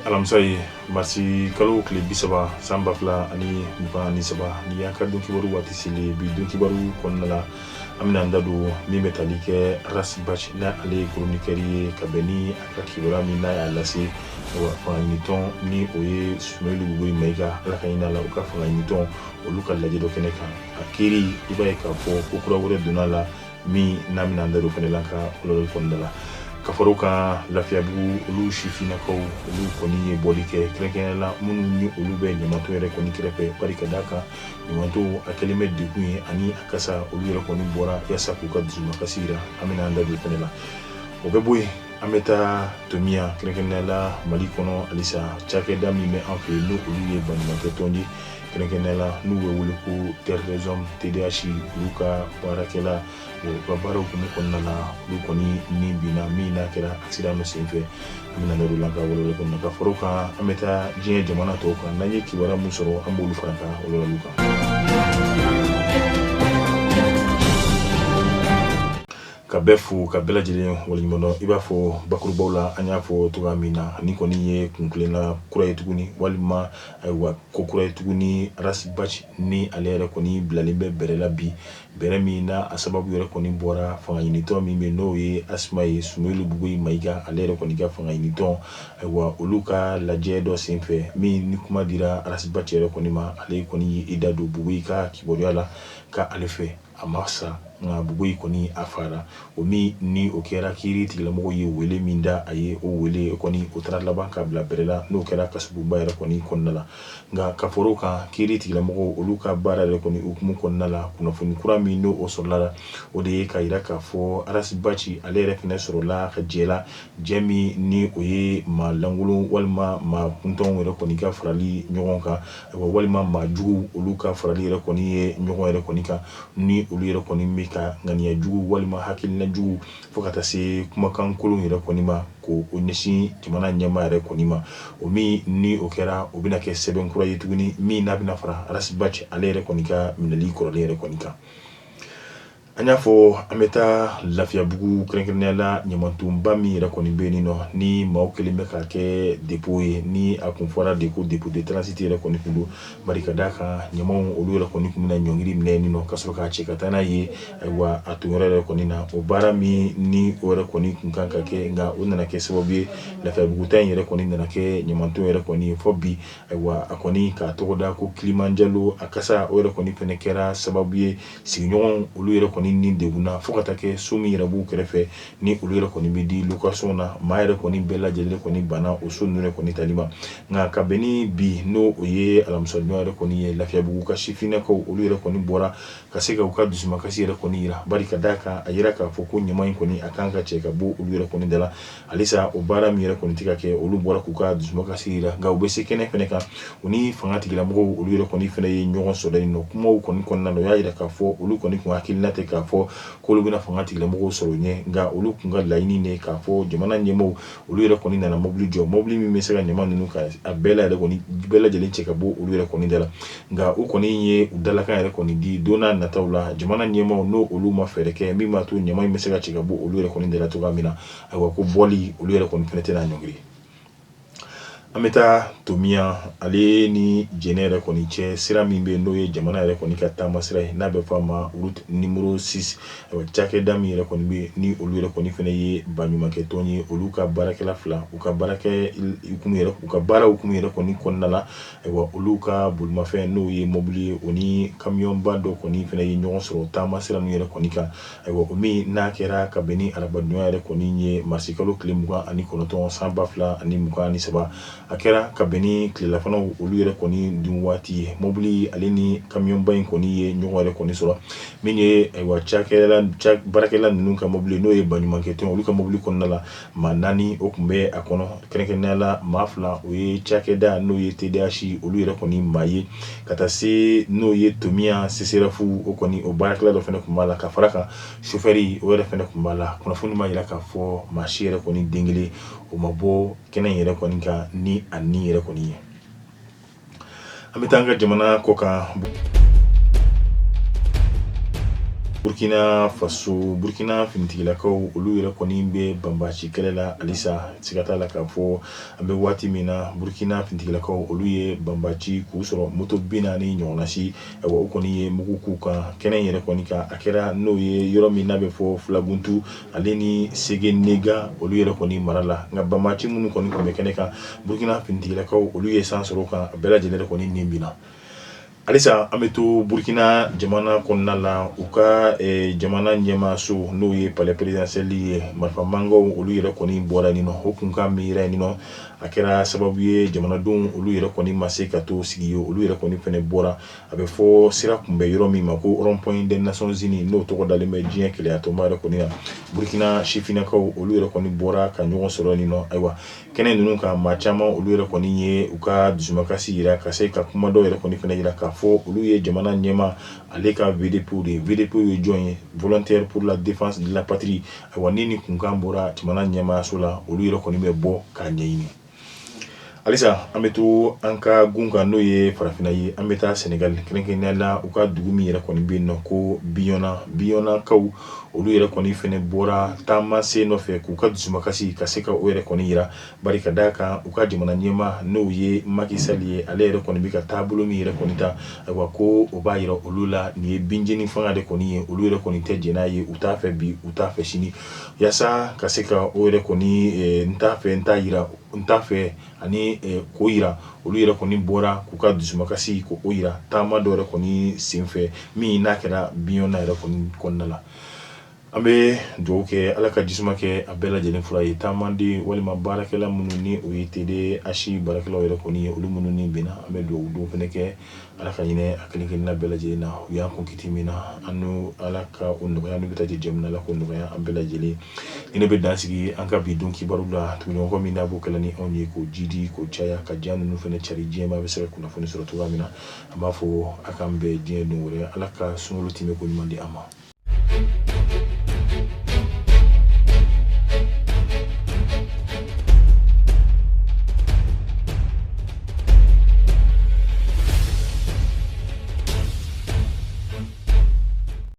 Alamisa ye, marisi kalo tile 30 san 2023, ni y'an ka don kibaru waati seli. Bi don kibaru kɔnɔna la, an bɛna an da don min bɛ tali kɛ Ras Bath, n'a ale ye chroniqueur ye, ka bɛn ni a ka kibaruya min n'a y'a lase fangaɲinitɔn ni o ye Soumeylou Boubèye Maïga, Ala ka hinɛ a la, u ka fangaɲinitɔn olu ka lajɛ dɔ kɛnɛ kan. A kiri, i b'a ye k'a fɔ ko kura wɛrɛ donna a la min n'an bɛna an da don fɛnɛ la ka walawalali kɔnɔna la. Ka fara o kan, Lafiyabugu olu sifinnakaw olu kɔni ye bɔli kɛ, kɛrɛnkɛrɛnnenya la minnu ni olu bɛ ɲamaton yɛrɛ kɔni kɛrɛfɛ, bari ka d'a kan ɲamaton a kɛlen bɛ degun ye ani a kasa. Olu yɛrɛ kɔni bɔra yaasa k'u ka dusumakasi yira. An bɛna an da don fɛnɛ la. O bɛ bɔ yen, an bɛ taa Tomiya, kɛrɛnkɛrɛnnenya la Mali kɔnɔ halisa, cakɛda min bɛ an fɛ yen n'o olu ye baɲumankɛ tɔn ye, kɛrɛnkɛrɛnnenya la n'u bɛ wele ko Terre des Hommes, TDH, olu ka baarakɛla, u ka baara hukumu kɔnɔna la, olu kɔni ni binna min n'a kɛra accident dɔ senfɛ. An bɛna da don la ka walawalali kɔnɔna. Ka fara o kan, an bɛ taa diɲɛ jamana tɔw kan. N'an ye kibaruya min sɔrɔ, an b'olu fara ka walawalaliw kan. Ka bɛɛ fo, ka bɛɛ lajɛlen waleɲuman dɔn. I b'a fɔ bakurubaw la, an y'a fɔ cogoya min na, ni kɔni ye kuntilenna kura ye tuguni, walima ayiwa ko kura ye tuguni, Ras Bath ni ale yɛrɛ kɔni bilalen bɛ bɛrɛ la bi, bɛrɛ min n'a a sababu yɛrɛ kɔni bɔra fangaɲinitɔn min bɛ n'o ye ASMA ye, Soumeylou Boubèye Maïga ale yɛrɛ kɔni ka fangaɲinitɔn, ayiwa olu ka lajɛ dɔ senfɛ min ni kuma dira Ras Bath yɛrɛ kɔni ma, ale kɔni y'i da don Boubèye ka kibaruya la ka ale fɛ a ma sa, nka Boubèye kɔni a fara. O min ni o kɛra, kiiri tigilamɔgɔw ye wele min da a ye, o wele kɔni o taara laban ka bila bɛrɛ la, n'o kɛra kasobonba yɛrɛ kɔni kɔnɔna la. Nka ka fara o kan, kiiri tigilamɔgɔw olu ka baara yɛrɛ kɔni hukumu kɔnɔna la, kunnafoni kura min n'o o sɔrɔla la, o de ye ka yira k'a fɔ Ras Bath ale yɛrɛ fɛnɛ sɔrɔla ka jɛ la, jɛ min ni o ye maa lankolon walima maa kuntanw yɛrɛ kɔni ka farali ɲɔgɔn kan, walima maa jugu olu ka farali yɛrɛ kɔni ye ɲɔgɔn yɛrɛ kɔni kan, ni olu yɛrɛ kɔni bɛ ka ŋaniya jugu walima hakilina jugu fo ka taa se kumakan kolon yɛrɛ kɔni ma k'o ɲɛsin jamana ɲɛmaa yɛrɛ kɔni ma. O min ni o kɛra, o bɛna kɛ sɛbɛn kura ye tuguni min n'a bɛna fara Ras Bath ale yɛrɛ kɔni ka minɛli kɔrɔlen yɛrɛ kɔni kan. An y'a fɔ, an bɛ taa Lafiyabugu, kɛrɛnkɛrɛnnenya la ɲamantonba min yɛrɛ kɔni bɛ yen nɔ, ni maaw kɛlen bɛ k'a kɛ dépôt ye, ni a kun fɔra de ko dépôt de transit yɛrɛ kɔni kun don, bari ka d'a kan ɲamanw olu yɛrɛ kɔni kun bɛna ɲɔngiri minɛ yen nɔ ka sɔrɔ k'a cɛ ka taa n'a ye, ayiwa a tonyɔrɔ yɛrɛ kɔni na. O baara min ni o yɛrɛ kɔni kun kan ka kɛ, nka o nana kɛ sababu ye Lafiyabugu ta in yɛrɛ kɔni nana kɛ ɲamanton yɛrɛ kɔni ye fɔ bi. Ayiwa a kɔni k'a tɔgɔ da ko Kilimanjaro, a kasa o yɛrɛ kɔni fɛnɛ kɛra sababu ye sigiɲɔgɔnw olu yɛrɛ kɔni ni degunna, fo ka taa kɛ so min yɛrɛ b'u kɛrɛfɛ ni olu yɛrɛ kɔni bɛ di location na, maa yɛrɛ kɔni bɛɛ lajɛlen kɔni banna o so ninnu yɛrɛ kɔni tali ma. Nka ka bɛn ni bi n'o o ye alamisadon yɛrɛ kɔni ye, Lafiyabugu ka sifinnakaw olu yɛrɛ kɔni bɔra ka se ka u ka dusumakasi yɛrɛ kɔni yira, bari ka d'a kan a yira k'a fɔ ko ɲaman in kɔni a kan ka cɛ ka bɔ olu yɛrɛ kɔni da la. Halisa o baara min yɛrɛ kɔni tɛ ka kɛ, olu bɔra k'u ka dusumakasi yira. Nka u bɛ se kɛnɛ fɛnɛ kan, u ni fanga tigilamɔgɔw olu yɛrɛ kɔni fɛnɛ ye ɲɔgɔn sɔrɔ yen nɔ. Kumaw kɔni kɔnɔna na, u y'a yira k'a fɔ olu kɔni kun hakilina tɛ k'a fɔ k'olu bɛna fanga tigilamɔgɔw sɔrɔ ɲɛ, nka olu kun ka laɲini de k'a fɔ jamana ɲɛmaaw olu yɛrɛ kɔni nana mobili jɔ, mobili min bɛ se ka ɲaman ninnu ka a bɛɛ la yɛrɛ kɔni bɛɛ lajɛlen cɛ ka bɔ olu yɛrɛ kɔni da la. Nka u kɔni ye u dalakan yɛrɛ kɔni di don n'a nataw la, jamana ɲɛmaaw n'o olu ma fɛɛrɛ kɛ min b'a to ɲaman in bɛ se ka cɛ ka bɔ olu yɛrɛ kɔni da la cogoya min na, ayiwa ko bɔli olu yɛrɛ kɔni fɛnɛ tɛna ɲɔngiri. An bɛ taa Tomiya, ale ni Jɛnɛ yɛrɛ kɔni cɛ sira min bɛ yen n'o ye jamana yɛrɛ kɔni ka taama sira ye, n'a bɛ fɔ a ma route numéro 6. Ayiwa cakɛda min yɛrɛ kɔni bɛ yen ni olu yɛrɛ kɔni fɛnɛ ye baɲumankɛ tɔn ye, olu ka baarakɛla fila, u ka baarakɛ hukumu yɛrɛ, u ka baara hukumu yɛrɛ kɔni kɔnɔna la, ayiwa olu ka bolimafɛn n'o ye mobili ye, o ni kamiyɔnba dɔ kɔni fɛnɛ ye ɲɔgɔn sɔrɔ taama sira ninnu yɛrɛ kɔni kan. Ayiwa o min n'a kɛra ka bɛn ni arabadonya yɛrɛ kɔni ye, marisi kalo tile 29 san 2023, a kɛra ka bɛn ni tilelafanaw olu yɛrɛ kɔni dun waati ye. Mobili ale ni kamiyɔnba in kɔni ye ɲɔgɔn yɛrɛ kɔni sɔrɔ min ye, ayiwa cakɛla baarakɛla ninnu ka mobili n'o ye baɲumankɛ tɔn, olu ka mobili kɔnɔna la, maa naani o tun bɛ a kɔnɔ, kɛrɛnkɛrɛnnenya la maa fila o ye cakɛda n'o ye TDH olu yɛrɛ kɔni maa ye, ka taa se n'o ye Tomiya CSRéf o kɔni o baarakɛla dɔ fana tun b'a la, ka fara kan sofɛri o yɛrɛ fana tun b'a la. Kunnafoni b'a jira k'a fɔ maa si yɛrɛ kɔni den kelen o ma bɔ kɛnɛ in yɛrɛ kɔni kan ni a ni yɛrɛ kɔni ye. An bɛ taa an ka jamana kɔ kan. Burkina Faso, Burkina finitigilakaw olu yɛrɛ kɔni bɛ banbaci kɛlɛ la halisa. Siga t'a la k'a fɔ an bɛ waati min na, Burkina finitigilakaw olu ye banbaci k'u sɔrɔ moto 40 ɲɔgɔnna si. Ayiwa, u kɔni ye mugu k'u kan kɛnɛ yɛrɛ kɔni kan. A kɛra n'o ye yɔrɔ min n'a bɛ fɔ Fulaguntu ale ni Segenega, olu yɛrɛ kɔni mara la. Nka banbaci minnu kɔni tun bɛ kɛnɛ kan, Burkina finitigilakaw olu ye san sɔrɔ kan, a bɛɛ lajɛlen yɛrɛ kɔni nin binna. Halisa an bɛ to Burkina jamana kɔnɔna la. U ka jamana ɲɛmaaso, n'o ye palais présidentiel ye, marifa mankanw olu yɛrɛ kɔni bɔra nin nɔ. O kunkan min yira nin nɔ, a kɛra sababu ye jamanadenw olu yɛrɛ kɔni ma se ka to sigi ye, olu yɛrɛ kɔni fɛnɛ bɔra. A bɛ fɔ sira kunbɛ yɔrɔ min ma ko rond-point des Nations Unies, n'o tɔgɔ dalen bɛ diɲɛ kelenyatɔnba yɛrɛ kɔni na, Burkina sifinnakaw olu yɛrɛ kɔni bɔra ka ɲɔgɔn sɔrɔ nin nɔ. Ayiwa, kɛnɛ ninnu kan, maa caman olu yɛrɛ kɔni ye u ka dusumakasi yira, ka se ka kuma dɔw yɛrɛ kɔni fana yira k'a fɔ olu ye jamana ɲɛmaa ale ka VDP de ye. VDP ye jɔn ye? Volontaire pour la défense de la patrie. Ayiwa, ni nin kunkan bɔra jamana ɲɛmaaso la, olu yɛrɛ kɔni bɛ bɔ k'a ɲɛɲini. Halisa an bɛ to an ka gun kan, n'o ye farafinna ye. An bɛ taa Senegal, kɛrɛnkɛrɛnnenya la u ka dugu min yɛrɛ kɔni bɛ yen nɔ ko Bignona. Bignonakaw olu yɛrɛ kɔni fɛnɛ bɔra taama sen nɔfɛ k'u ka dusumakasi ka se ka o yɛrɛ kɔni yira, bari ka d'a kan u ka jamana ɲɛmaa, n'o ye Macky Sall ye, ale yɛrɛ kɔni bɛ ka taabolo min yɛrɛ kɔni ta, ayiwa, ko o b'a yira olu la nin ye binjeni fanga de kɔni ye. Olu yɛrɛ kɔni tɛ jɛn n'a ye, u t'a fɛ bi, u t'a fɛ sini. Yaasa ka se ka o yɛrɛ kɔni n t'a fɛ, n t'a yira, n t'a fɛ ani k'o yira, olu yɛrɛ kɔni bɔra k'u ka dusumakasi k'o yira taama dɔ yɛrɛ kɔni senfɛ min n'a kɛra Bignona yɛrɛ kɔni kɔnɔna la. An bɛ dugawu kɛ, Ala ka jisuma kɛ a bɛɛ lajɛlen fura ye. Taamaden walima baarakɛla minnu ni o ye TDH baarakɛlaw yɛrɛ kɔni ye, olu minnu ni binna, an bɛ dugawu don fana kɛ, Ala ka hinɛ a kelen kelenna bɛɛ lajɛlen na. U y'an kun kiti min na, an n'u, Ala ka o nɔgɔya. N'u bɛ taa jɛ min na, Ala k'o nɔgɔya an bɛɛ lajɛlen. Ni ne bɛ dan sigi an ka bi don kibaru la, tuguɲɔgɔn min n'a b'o kɛla ni anw ye, k'o jidi, k'o caya, ka diya ninnu fana cari, diɲɛ maa bɛ se ka kunnafoni sɔrɔ cogoya min na. An b'a fɔ a k'an bɛn diɲɛ don wɛrɛ. Ala ka sunkalo tɛmɛ ko ɲuman di an ma.